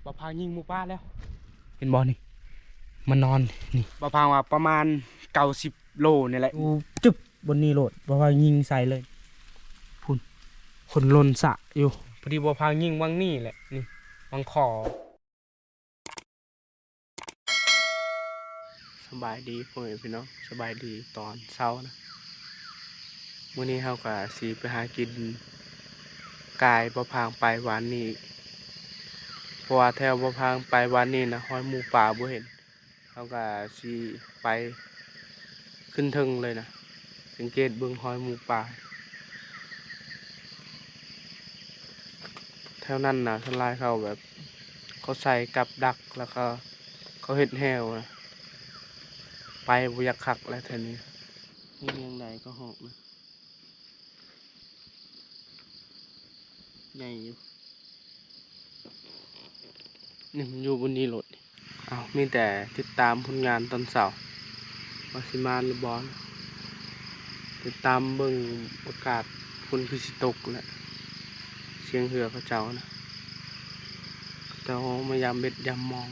ບ່າວພາງຍິງໝູປ່າແລ້ວ ເຫັນບໍ່ນີ້ ມານອນນີ້. ບ່າວພາງວ່າປະມານເກົ້າສິບໂລນີ້ແຫຼະ ຢູ່ຈຶບບ່ອນນີ້ໂລດ. ບ່າວພາງຍິງໃສ່ເລີຍ ພຸ້ນ ຄົນຫຼົ່ນສະຢູ່. ພໍດີບ່າວພາງຍິງຫວ່າງນີ້ແຫຼະ ນີ້ ຫວ່າງຂໍ. ສະບາຍດີພໍ່ແມ່ພີ່ນ້ອງ ສະບາຍດີຕອນເຊົ້ານະ. ມື້ນີ້ເຮົາກະຊິໄປຫາກິນກາຍບ່າວພາງໄປວານນີ້ ເພາະວ່າແຖວບ່າວພາງໄປວານນີ້ນະ ຮອຍໝູປ່າບໍ່ເຫັນ. ເຮົາກະຊິໄປຂຶ້ນເທິງເລີຍນະ ສັງເກດເບິ່ງຮອຍໝູປ່າ. ແຖວນັ້ນນະ ສ່ວນຫຼາຍເຂົາແບບ ເຂົາໃສ່ກັບດັກ ແລ້ວກໍເຂົາເຮັດແຮ້ວນະ ໄປບໍ່ຢາກຄັກແລ້ວແຖວນີ້. ມີຫຍັງໃດກໍຮອກນະ ໃຫຍ່ຢູ່. ນີ້ມັນຢູ່ບ່ອນນີ້ໂລດ. ເອົາ ມີແຕ່ຕິດຕາມຜົນງານຕອນເຊົ້າ ວ່າຊິມາຫຼືບໍ່. ຕິດຕາມເບິ່ງປະກາດ ຝົນຄືຊິຕົກແຫຼະ. ສຽງເຮືອເຂົາເຈົ້ານະ ເຂົາເຈົ້າມາຢາມເບັດຢາມມອງ.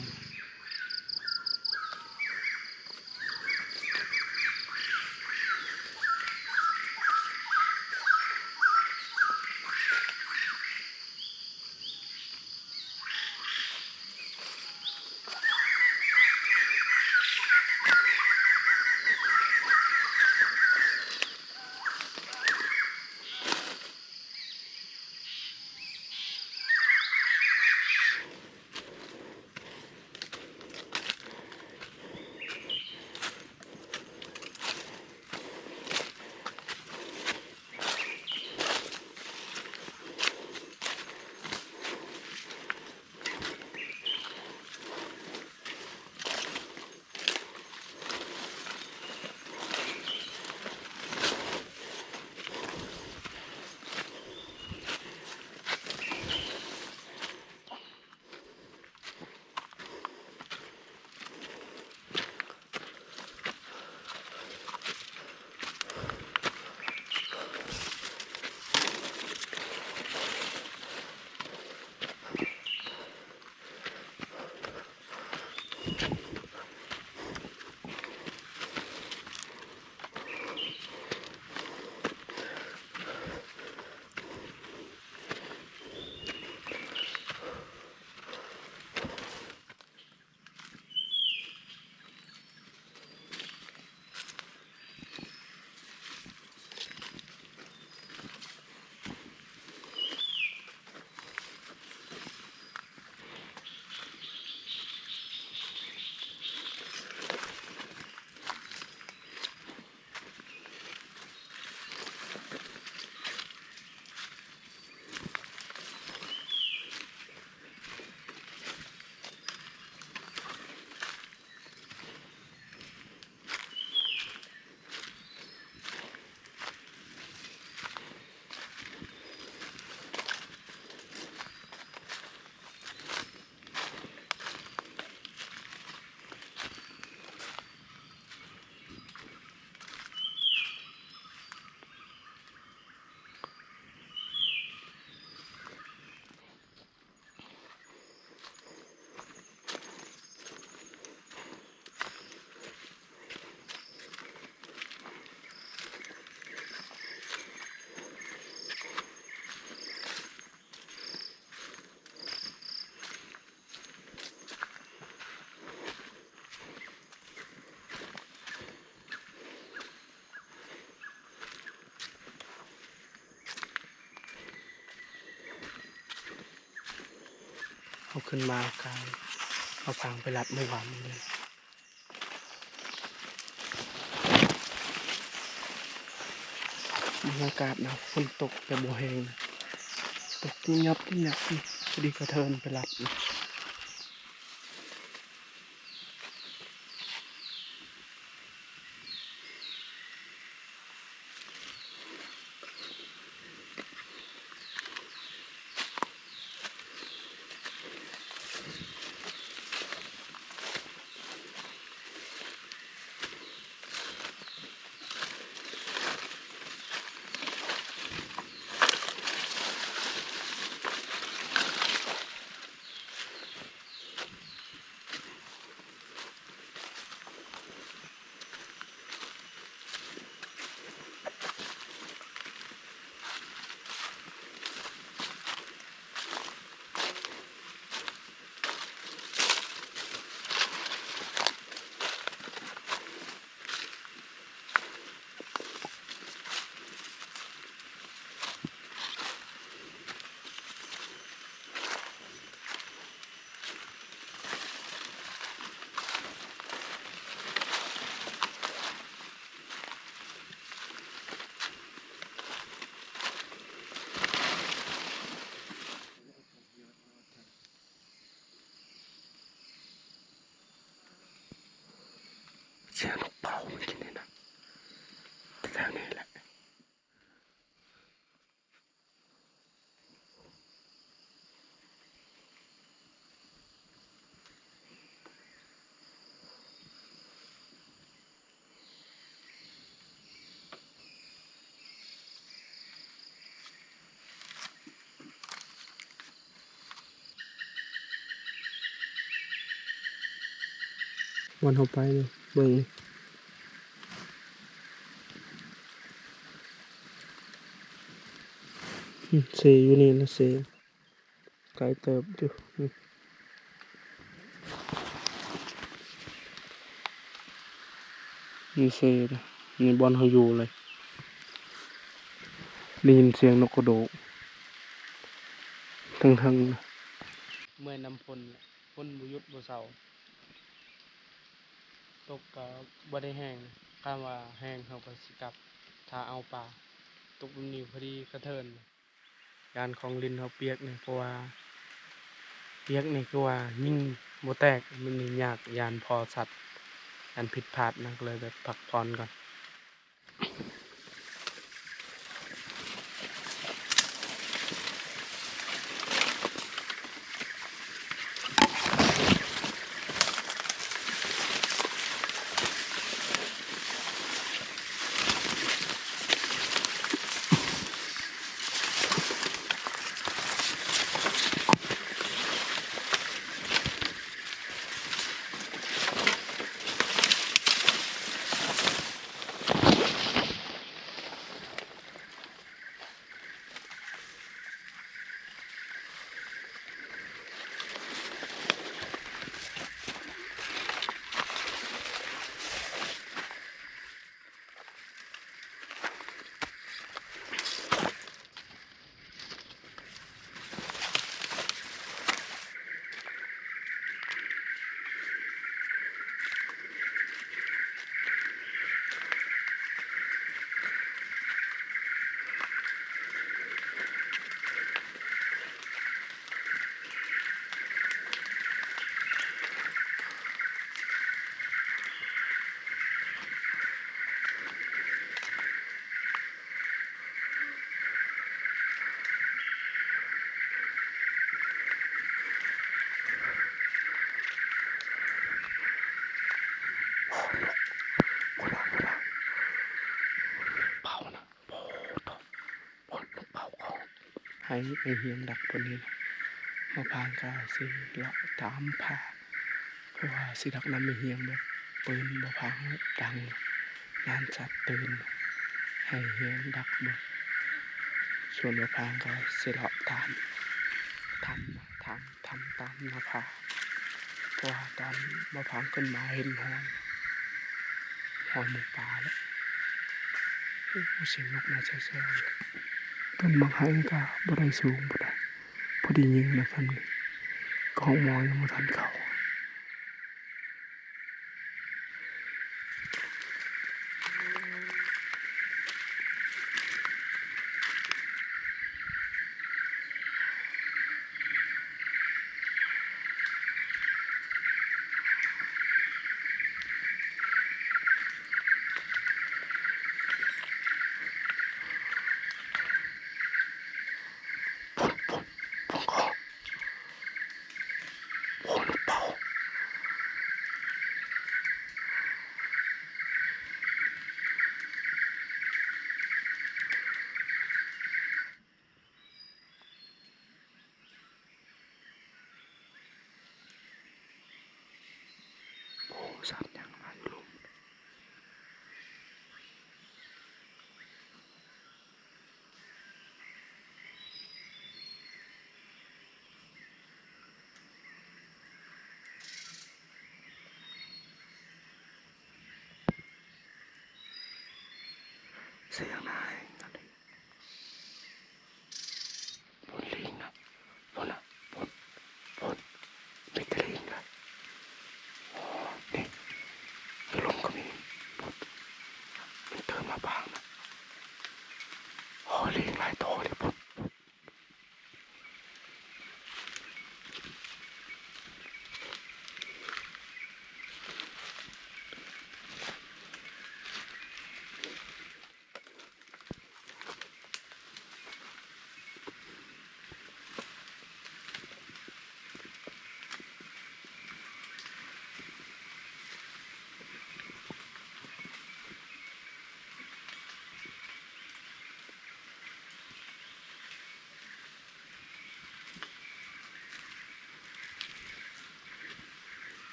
ເຮົາຂຶ້ນມາກາງ ເຮົາພາງໄປລັດເມື່ອວານນີ້ເລີຍ. ບັນຍາກາດນະ ຝົນຕົກແຕ່ບໍ່ແຮງນະ ຕົກງຽບໆ ພໍດີກະເທີນໄປລັດນະ. ເ ເຈີນົກເປົ້າມື້ກີ້ນີ້ນະ ແຖວໆນີ້ແຫຼະ. ບ່ອນເຮົາໄປນີ້ ເບິ່ງນີ້ ອືມ ເຊຢູ່ນີ້ລະເຊ ໄກເຕີບຢູ່ ອືມ ນີ້ເຊ ນີ້ບ່ອນເຮົາຢູ່ເລີຍ ໄດ້ຍິນສຽງນົກກະໂດກເທິງໆ ເມື່ອຍນຳຝົນ ຝົນບໍ່ຢຸດບໍ່ເຊົາ ຕົກກໍບໍ່ໄດ້ແຮງ ຄັນວ່າແຮງເຮົາກໍຊິກັບ ຖ້າເອົາປາ ຕົກແບບນີ້ພໍດີກະເທີນ ຢ້ານຂອງຫຼິ້ນເຮົາປຽກນີ້ ເພາະວ່າປຽກນີ້ຄືວ່າຍິງບໍ່ແຕກ ມັນນີ້ຍາກ ຢ້ານພໍ້ສັດ ຢ້ານຜິດພາດນະ ກໍເລີຍແບບພັກຜ່ອນກ່ອນ. ເປົ່ານະ ໂອ້ໂທ້ ໂອ້ ເປົ່າຂອງ ໃຫ້ໄອ້ຮຽງດັກເພິ່ນນີ້ນະ ໝໍພາງກໍຊິເລາະຕາມພາ ເພາະວ່າຊິດັກນຳໄອ້ຮຽງແບບ ປືນໝໍພາງແບບດັງ ຢ້ານສັດຕື່ນ ໃຫ້ຮຽງດັກເບິ່ງ ສ່ວນໝໍພາງກໍຊິເລາະຕາມ ຕາມ ຕາມ ທຳຕາມໜ້າຜາ ເພາະວ່າຕອນໝໍພາງຂຶ້ນມາເຫັນຮອຍ ຮອຍໝູປ່າແລ້ວ ໂອ້ ສຽງນົກນະແຊວໆ ຕົ້ນໝາກໄຮກໍບໍ່ໄດ້ສູງປານໃດ ພໍໄດ້ຍິງນະ ສ່ຳນີ້ ກໍຮອງໝໍຍັງບໍ່ທັນເຂົ້າ. ໂອ້ ນົກເປົ້າ ໂອ້ ສັດຫຍັງມາຢູ່ລຸ່ມ. ສຽງນາຍນັ້ນເດ ພຸ້ນລີງນະ ພຸ້ນນະ ພຸ້ນ ພຸ້ນ ມີແຕ່ລີງນະ ນີ້ ຢູ່ລຸ່ມກໍມີ ພຸ້ນ ມັນເດີນມາບາງນະ ໂອ້ ລີງຫຼາຍໂຕເລີຍ ພຸ້ນ.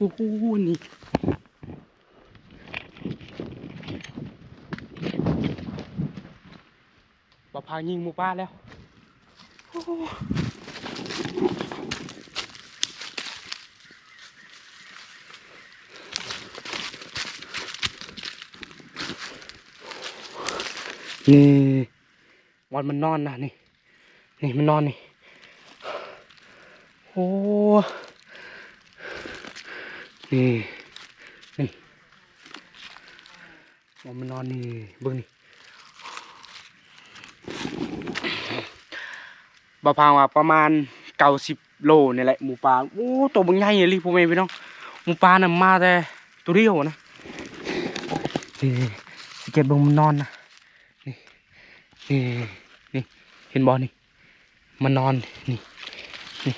ໂອ້ໂຫ ນີ້ ບ່າວພາງຍິງໝູປ່າແລ້ວ. ໂອ້ ນີ້ ບ່ອນມັນນອນນະ ນີ້ ນີ້ມັນນອນນີ້. ໂອ້ ນີ້ ນີ້ ບ່ອນມັນນອນນີ້ ເບິ່ງນີ້. ບ່າວພາງວ່າປະມານເກົ້າສິບໂລນີ້ແຫຼະ ໝູປ່າ. ໂອ້ ໂຕບັກໃຫຍ່ອີ່ຫຼີ ພໍ່ແມ່ພີ່ນ້ອງ. ໝູປ່ານະມາແຕ່ໂຕດຽວນະ. ນີ້ ຊິເກັບເບິ່ງມັນນອນນະ. ນີ້ ນີ້ ນີ້ ເຫັນບໍ່ນີ້ ມານອນນີ້ ນີ້.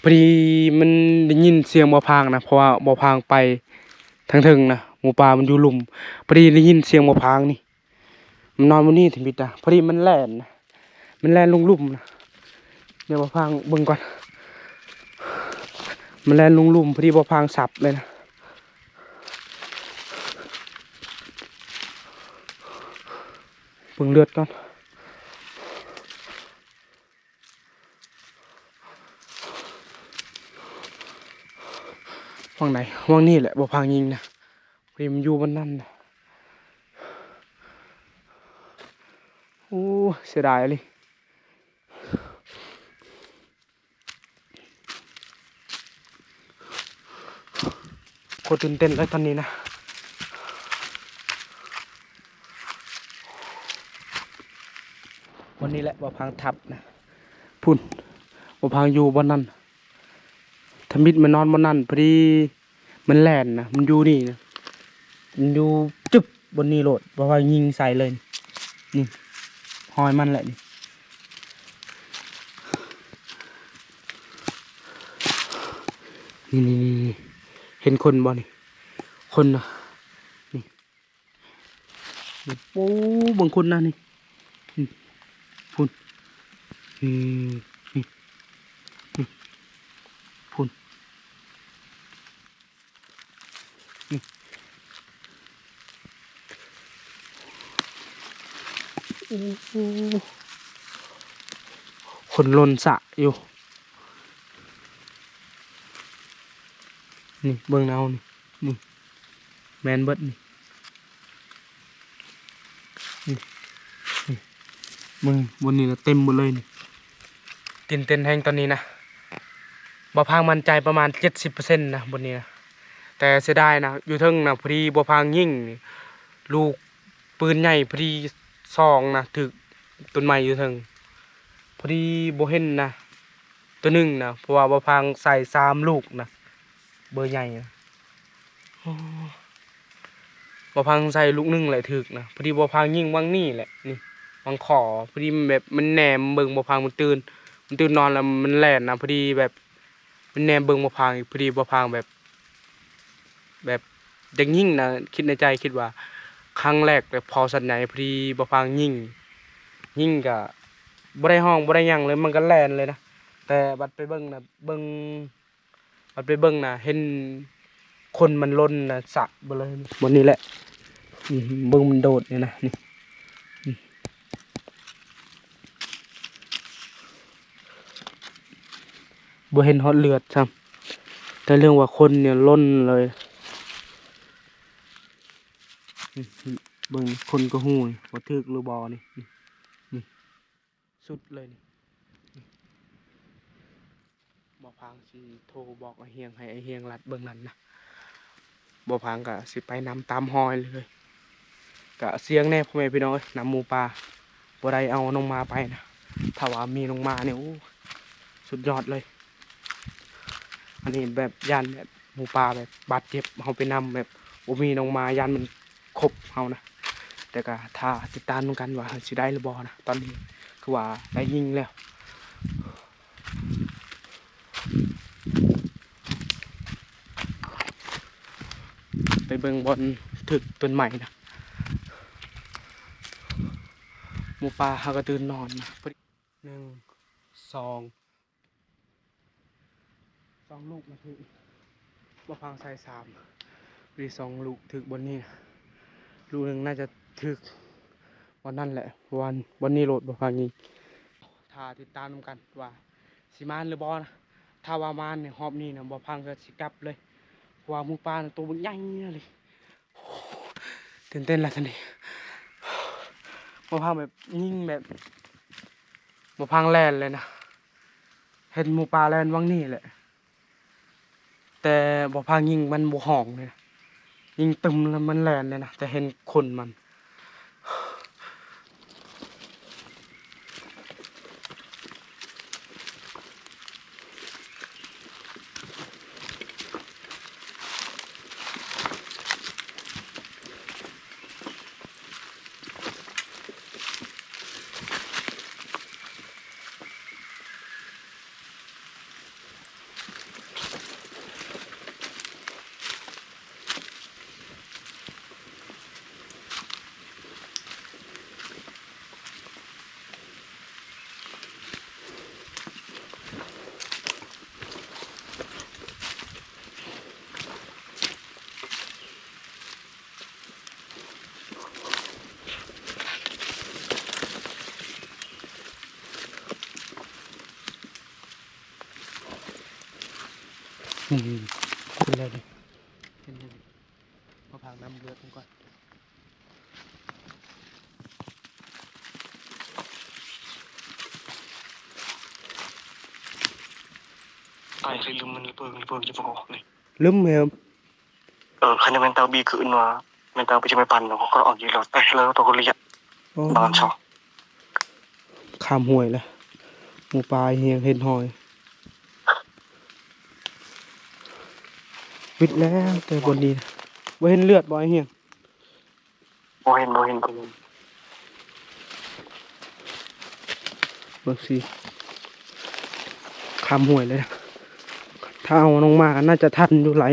ພໍດີມັນໄດ້ຍິນສຽງບ່າວພາງນະ ເພາະວ່າບ່າວພາງໄປທາງເທິງນະ ໝູປ່າມັນຢູ່ລຸ່ມ. ພໍດີໄດ້ຍິນສຽງບ່າວພາງນີ້ ມັນນອນຢູ່ນີ້ທຳອິດນະ. ພໍດີມັນແລ່ນນະ ມັນແລ່ນລົງລຸ່ມນະ. ດຽວບ່າວພາງເບິ່ງກ່ອນ ມັນແລ່ນລົງລຸ່ມ ພໍດີບ່າວພາງສັບເລີຍນະ. ເບິ່ງເລືອດກ່ອນ. ຫວ່າງໃດ? ຫວ່າງນີ້ແຫຼະ ບ່າວພາງຍິງນະ. ເພາະມັນຢູ່ບ່ອນນັ້ນນະ. ໂອ້ ເສຍດາຍອີ່ຫຼີ. ໂຄດຕື່ນເຕັ້ນເລີຍຕອນນີ້ນະ. ບ່ອນນີ້ແຫຼະ ບ່າວພາງທັບນະ. ພຸ້ນ ບ່າວພາງຢູ່ບ່ອນນັ້ນ. ທຳອິດມານອນບ່ອນນັ້ນ ພໍດີມັນແລ່ນນະ ມັນຢູ່ນີ້ນະ ມັນຢູ່ຈຶບບ່ອນນີ້ໂລດ ບ່າວພາງຍິງໃສ່ເລີຍ. ນີ້ ຮອຍມັນແຫຼະນີ້. ນີ້ໆໆ ເຫັນຄົນບໍ່ນີ້? ຄົນນະ ນີ້. ໂອ້ ເບິ່ງຄົນນະນີ້ ນີ້ ພຸ້ນ ນີ້ ນີ້ ນີ້ ພຸ້ນ ນີ້ ໂອ້ໂຫ ຄົນຫຼົ່ນສະຢູ່ ນີ້ ເບິ່ງເອົານີ້ ນີ້ ແມ່ນເບິດນີ້ ນີ້ ນີ້ ເບິ່ງ ບ່ອນນີ້ນະເຕັມເບິດເລີຍນີ້. ຕື່ນເຕັ້ນແຮງຕອນນີ້ນະ ບ່າວພາງໝັ້ນໃຈປະມານເຈັດສິບເປີເຊັນນະບ່ອນນີ້ນະ. ແຕ່ເສຍດາຍນະ ຢູ່ເທິງນະ ພໍດີບ່າວພາງຍິງ ລູກປືນໃຫຍ່ພໍດີສອງນະ ຖືກຕົ້ນໄມ້ຢູ່ເທິງ ພໍດີບໍ່ເຫັນນະ ໂຕໜຶ່ງນະ ເພາະວ່າບ່າວພາງໃສ່ສາມລູກນະ ເບີໃຫຍ່ນະ. ໂອ້ ບ່າວພາງໃສ່ລູກໜຶ່ງແຫຼະຖືກນະ ພໍດີບ່າວພາງຍິງຫວ່າງນີ້ແຫຼະ ນີ້ ຫວ່າງຄໍ ພໍດີແບບມັນແນມເບິ່ງ ບ່າວພາງມັນຕື່ນ ມັນຕື່ນນອນແລ້ວມັນແລ່ນນະ ພໍດີແບບມັນແນມເບິ່ງບ່າວພາງອີກ ພໍດີບ່າວພາງແບບ ແບບຢາກຍິງນະ ຄິດໃນໃຈຄິດວ່າຄັ້ງແລກແບບພໍສັດໃຫຍ່ ພໍດີບ່າວພາງຍິງ ຍິງກະບໍ່ໄດ້ຮ້ອງບໍ່ໄດ້ຫຍັງເລີຍ ມັນກະແລ່ນເລີຍນະ. ແຕ່ບັດໄປເບິ່ງນະ ເບິ່ງ ບັດໄປເບິ່ງນະ ເຫັນຄົນມັນຫຼົ່ນນະ ສະເບິດເລີຍ ບ່ອນນີ້ແຫຼະ ອືມ ເບິ່ງມັນໂດດນີ້ນະ ນີ້ ອືມ ບໍ່ເຫັນຮອດເລືອດຊ້ຳ ແຕ່ເລື່ອງວ່າຄົນນີ້ຫຼົ່ນເລີຍ ອືມ ເບິ່ງຄົນກະຮູ້ວ່າຖືກຫຼືບໍ່ນີ້ ນີ້ ນີ້ ສຸດເລີຍນີ້ ນີ້ ບ່າວພາງຊິໂທບອກອ້າຍຮຽງ ໃຫ້ອ້າຍຮຽງລັດເບິ່ງນັ້ນນະ ບ່າວພາງກະຊິໄປນຳຕາມຮອຍເລີຍ ກະສ່ຽງແດ່ພໍ່ແມ່ພີ່ນ້ອງເອີຍ ນຳໝູປ່າ ບໍ່ໄດ້ເອົານ້ອງໝາໄປນະ ຖ້າວ່າມີນ້ອງໝານີ້ ໂອ້ ສຸດຍອດເລີຍ. ອັນນີ້ແບບຢ້ານແບບໝູປ່າແບບບາດເຈັບ ເຮົາໄປນຳແບບບໍ່ມີນ້ອງໝາ ຢ້ານມັນ ຄົບເຮົານະ ແຕ່ກະຖ້າຕິດຕາມນຳກັນວ່າເຮົາຊິໄດ້ຫຼືບໍ່ນະ. ຕອນນີ້ຄືວ່າໄດ້ຍິງແລ້ວ ໄປເບິ່ງບ່ອນຖືກຕົ້ນໄມ້ນະ ໝູປ່າເຮົາກະຕື່ນນອນນະ ໜຶ່ງ ສອງ. ສອງລູກນະຖືກ ບໍ່ພັງໃສ່ສາມ ມີສອງລູກຖືກບ່ອນນີ້ນະ ລູກໜຶ່ງໜ້າຈະຖືກບ່ອນນັ້ນແຫຼະ ເພາະວ່າບ່ອນນີ້ໂລດ ບໍ່ພັງຍິງ. ຖ້າຕິດຕາມນຳກັນວ່າຊິມານຫຼືບໍ່ນະ ຖ້າວ່າມານນີ້ ຮອບນີ້ນະ ບໍ່ພັງກໍຊິກັບເລີຍ ເພາະວ່າໝູປ່ານະໂຕບັກໃຫຍ່ເລີຍ. ຕື່ນເຕັ້ນລະຕອນນີ້ ບໍ່ພັງແບບຍິງແບບ ບໍ່ພັງແລ່ນເລີຍນະ ເຫັນໝູປ່າແລ່ນຫວ່າງນີ້ແຫຼະ ແຕ່ບໍ່ພັງຍິງມັນບໍ່ຮ້ອງເລີຍນະ ຍິງຕຶມແລ້ວມັນແລ່ນເລີຍນະ ແຕ່ເຫັນຂົນມັນ. ອືມ ເຫັນແລ້ວນີ້ ເຫັນແລ້ວນີ້ ມາພັກນ້ຳເລືອດມັນກ່ອນ. ອ້າຍເຄີຍລືມມັນລະເບີງ ລະເບີງຈະບໍ່ອອກນີ້ ລືມແຮມ. ເອີ ຄັນແມ່ນຕາບີຄືອື່ນວ່າ ແມ່ນຕາບີຈະໄປປັ່ນເນາະ ກໍເອົາຢູ່ແລ້ວ ແຕ່ແລ້ວຕ້ອງລຽກ ໂອ້ ບາງຊ່ອງ ຂ້າມຫ້ວຍແລ້ວ ໝູປ່າແຮງເຫັນຮອຍ ວິດແລ້ວ ແຕ່ບ່ອນນີ້ນະ ບໍ່ເຫັນເລືອດບໍ່ ອ້າຍຮຽງ? ບໍ່ເຫັນ ບໍ່ເຫັນ ບໍ່ເຫັນ. ເບິ່ງຊິ ຂ້າມຫ້ວຍເລີຍນະ ຖ້າເອົານ້ອງມາກໍໜ້າຈະທັນຢູ່ໄຫຼ.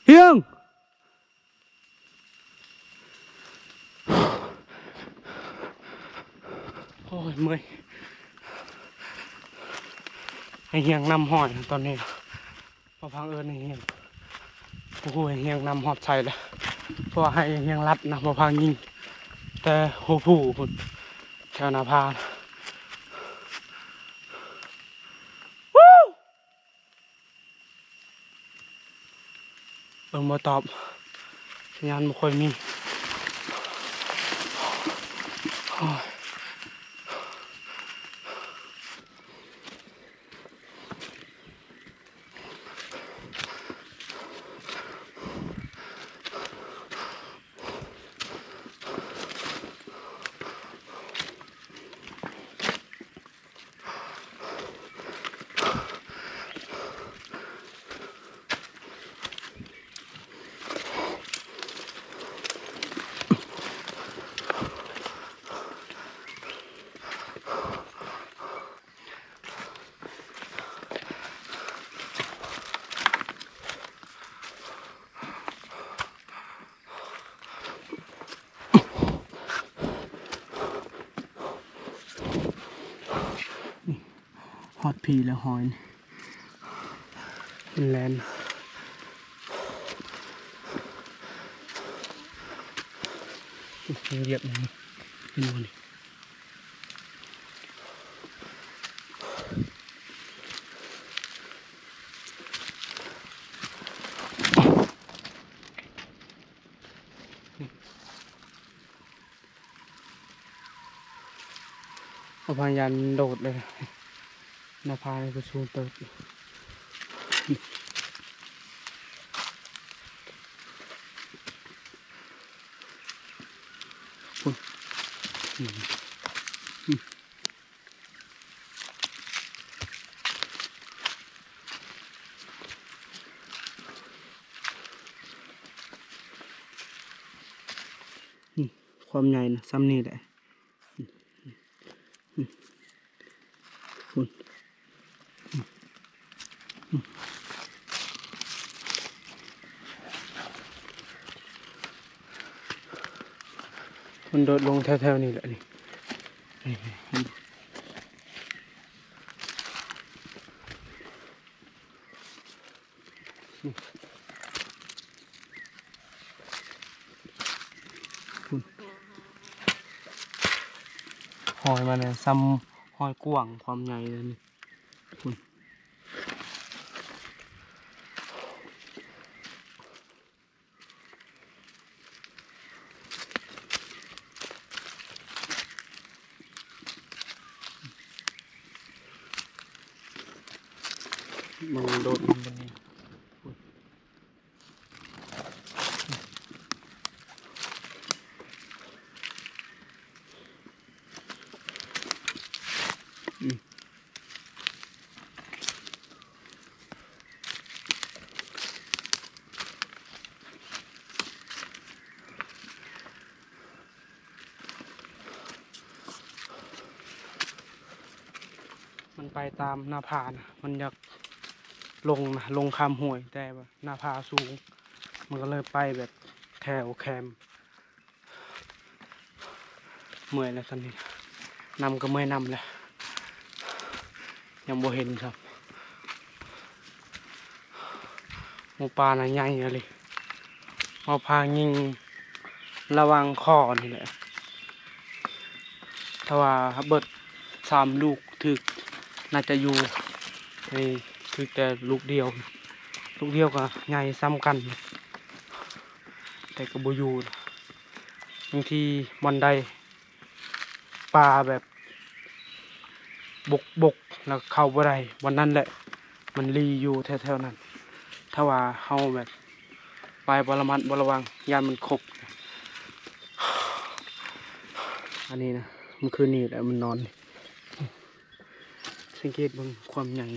ຮຽງ ໂອ້ຍ ເມື່ອຍ. ໄອ້ຮຽງນຳຮອດຕອນນີ້ ພໍ່ພັງເອີ້ນໄອ້ຮຽງ ບໍ່ຮູ້ໄອ້ຮຽງນຳຮອດໃສແລ້ວ ເພາະວ່າໄອ້ຮຽງລັດນະ ພໍ່ພັງຍິງແຕ່ຫົວພູພຸ້ນ ແຖວນາພານະ. ເບິ່ງບໍ່ຕອບ ສັນຍານບໍ່ຄ່ອຍມີ. ໂອ້ຍ ຮອດພີ້ແລ້ວຮອຍນີ້ ມັນແລ່ນ ຢຽບມັນ ເຫັນບໍ່ນີ້? ເອົາພະຍານໂດດເລີຍ. ໜ້າຜານີ້ກໍສູງເຕີບ. ພຸ້ນ. ຄວາມໃຫຍ່ນະ ສ່ຳນີ້ແຫຼະ. ພຸ້ນ. ມັນໂດດລົງແຖວໆນີ້ແຫຼະນີ້. ພຸ້ນ. ຮອຍມັນນະ ສ່ຳຮອຍກວ້າງ ຄວາມໃຫຍ່ເລີຍນີ້. ພຸ້ນ. ມັນໂດດມັນບໍ່ແນ່. ອືມ. ມັນໄປຕາມໜ້າຜານະ ມັນຢາກລົງນະ ລົງຂ້າມຫ້ວຍ ແຕ່ວ່າໜ້າຜາສູງ ມັນກໍເລີຍໄປແບບແຖວແຄມ. ເມື່ອຍແລ້ວຕອນນີ້ ນຳກໍເມື່ອຍນຳແລ້ວ ຍັງບໍ່ເຫັນຊ້ຳ. ໝູປ່ານະໃຫຍ່ອີ່ຫຼີ ມາພາຍິງລະຫວ່າງຄໍນີ້ແຫຼະ. ຖ້າວ່າເບິດສາມລູກຖືກ ໜ້າຈະຢູ່ ນີ້ຖືກແຕ່ລູກດຽວ ລູກດຽວກໍໃຫຍ່ສ່ຳກັນ ແຕ່ກໍບໍ່ຢູ່. ບາງທີບ່ອນໃດ ປ່າແບບບົກໆ ແລ້ວເຂົ້າບໍ່ໄດ້ ບ່ອນນັ້ນແຫຼະ ມັນລີຢູ່ແຖວໆນັ້ນ. ຖ້າວ່າເຮົາແບບໄປບໍ່ລະມັດບໍ່ລະວັງ ຢ້ານມັນຄົບ. ອັນນີ້ນະ ມື້ຄືນນີ້ແຫຼະມັນນອນ ສັງເກດເບິ່ງຄວາມໃຫຍ່.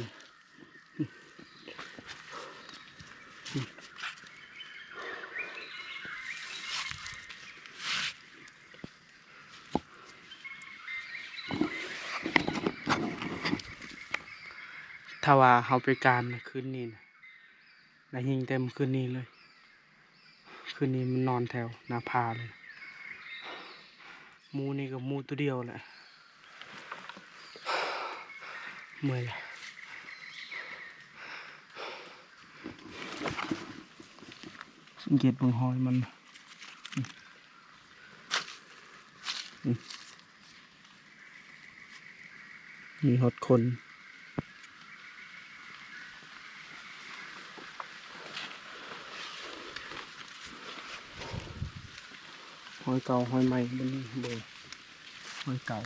ຖ້າວ່າເຮົາໄປການຄືນນີ້ນະ ໄດ້ຍິງແຕ່ມື້ຄືນນີ້ເລີຍ. ຄືນນີ້ມັນນອນແຖວໜ້າຜາເລີຍ. ໝູນີ້ກໍໝູຕົວດຽວແຫຼະ. ເມື່ອຍແລ້ວ. ສັງເກດເບິ່ງຮອຍມັນ ນີ້ ມີຮອດຄົນ ຮອຍເກົ່າຮອຍໃໝ່ ເບິ່ງ ເບິ່ງຮອຍເກົ່າ.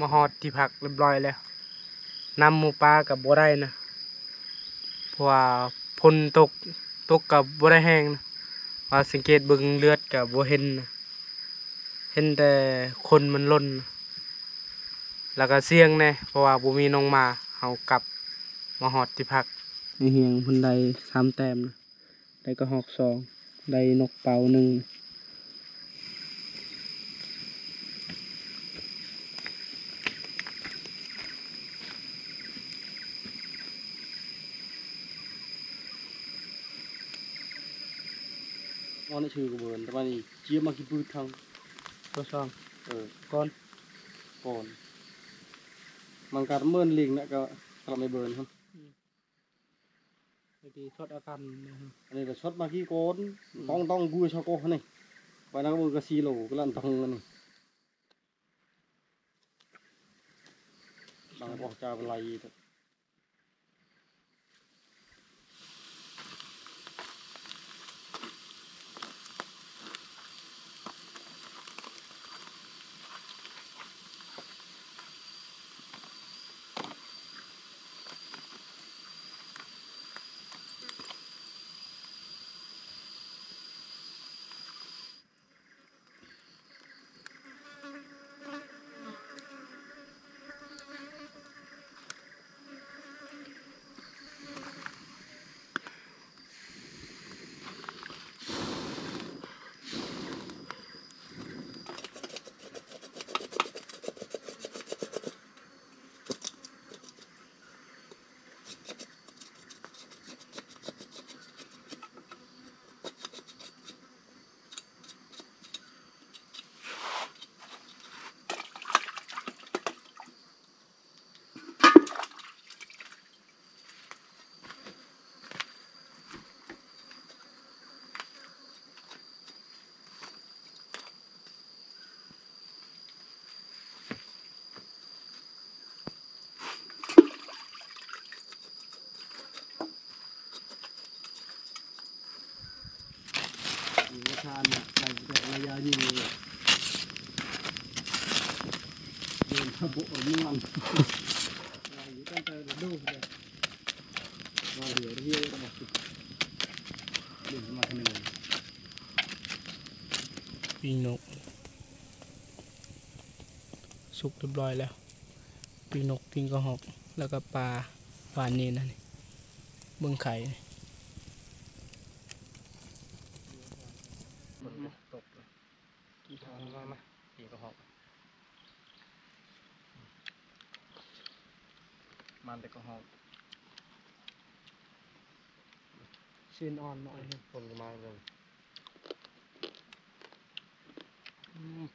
ມາຮອດທີ່ພັກຮຽບຮ້ອຍແລ້ວ ນຳໝູປ່າກໍບໍ່ໄດ້ນະ ເພາະວ່າຝົນຕົກ ຕົກກໍບໍ່ໄດ້ແຮງນະ ວ່າສັງເກດເບິ່ງເລືອດກໍບໍ່ເຫັນນະ ເຫັນແຕ່ຄົນມັນຫຼົ່ນນະ ແລ້ວກໍສ່ຽງແດ່ ເພາະວ່າບໍ່ມີນ້ອງໝາ ເຮົາກັບມາຮອດທີ່ພັກ. ໃນຮຽງເພິ່ນໄດ້ສາມແຕ້ມນະ. ໄດ້ກະຮອກສອງ ໄດ້ນົກເປົ້າໜຶ່ງ. ອອນຊື່ກະເບີນ ແຕ່ວ່ານີ້ຈຽບມາກິນພືດທັງ ກໍຊ່າງ ເອີ ກ່ອນ ກ່ອນ ມັນກະເມີນລິງນະ ກະກະລະໄມເບີນຫັ້ນ. ໄປຕີຊັອດອາການນະ ອັນນີ້ລະຊັອດມາກີ້ກ່ອນ ອືມ ຕ້ອງ ຕ້ອງກູຊາໂກຫັ້ນນີ້ ໄປນັກເບິ່ງກະຊີໂລກະລັນຕ້ອງອັນນີ້ ບາງອອກຈາໄຫຼ. ປີ້ງນົກ ສຸກຮຽບຮ້ອຍແລ້ວ ປີ້ງນົກ ປີ້ງກະຮອກ ແລ້ວກະປາຫວານນີ້ນະ ເບິ່ງໄຂ່ ຝົນຕົກ ມາ ມາ ມາ ປີ້ງກະຮອກ ມັນແຕ່ກະຮອກ ຊີ້ນອ່ອນເນາະ ຝົນກະມາເລີຍ ອືມ.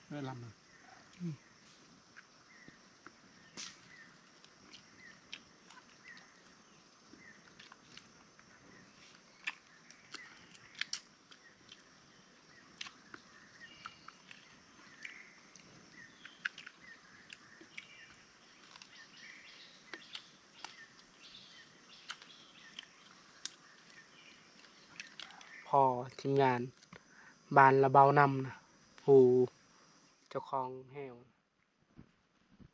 ເອີ ລຳນະ ອືມ. ເ ຂໍທີມງານບ້ານລະເບົານຳນະ ຜູ້ເຈົ້າຂອງແຮ້ວ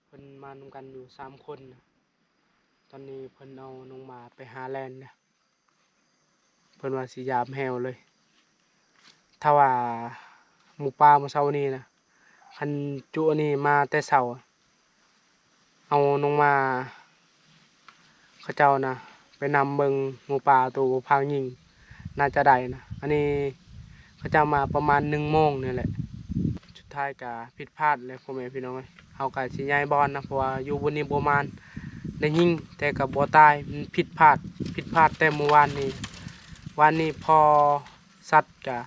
ເພິ່ນມານຳກັນຢູ່ສາມຄົນນະ. ຕອນນີ້ເພິ່ນເອົານ້ອງໝາໄປຫາແລ່ນນະ ເພິ່ນວ່າຊິຢາມແຮ້ວເລີຍ. ຖ້າວ່າໝູປ່າມື້ເຊົ້ານີ້ນະ ຄັນຈຸອັນນີ້ມາແຕ່ເຊົ້າ ເອົານ້ອງໝາເຂົາເຈົ້ານະ ໄປນຳເບິ່ງໝູປ່າໂຕພາງຍິງ ໜ້າຈະໄດ້ນະ. ອັນນີ້ເຂົາເຈົ້າມາປະມານໜຶ່ງໂມງນີ້ແຫຼະ. ສຸດທ້າຍກະຜິດພາດແຫຼະ ພໍ່ແມ່ພີ່ນ້ອງເອີຍ. ເຮົາກະຊິຍ້າຍບ່ອນນະ ເພາະວ່າຢູ່ບ່ອນນີ້ບໍ່ໝານ ໄດ້ຍິງແຕ່ກະບໍ່ຕາຍ. ມັນຜິດພາດ ຜິດພາດແຕ່ມື້ວານນີ້. ວານນີ້ພໍສັດກະ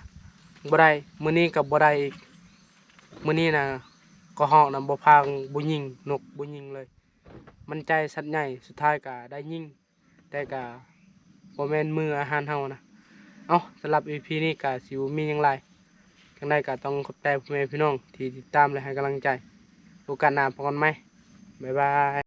ບໍ່ໄດ້ ມື້ນີ້ກະບໍ່ໄດ້ອີກ. ມື້ນີ້ນະ ກະຮອກນະ ບໍ່ພາງ ບໍ່ຍິງ ນົກບໍ່ຍິງເລີຍ. ໝັ້ນໃຈສັດໃຫຍ່ ສຸດທ້າຍກະໄດ້ຍິງ ແຕ່ກະບໍ່ແມ່ນມື້ອາຫານເຮົານະ. ເອົາ ສຳລັບອີພີນີ້ກະຊິບໍ່ມີຫຍັງຫຼາຍ. ຈັ່ງໃດກະຕ້ອງຂອບໃຈພໍ່ແມ່ພີ່ນ້ອງທີ່ຕິດຕາມ ແລະ ໃຫ້ກຳລັງໃຈ. ໂອກາດໜ້າພົບກັນໃໝ່. ບາຍບາຍ.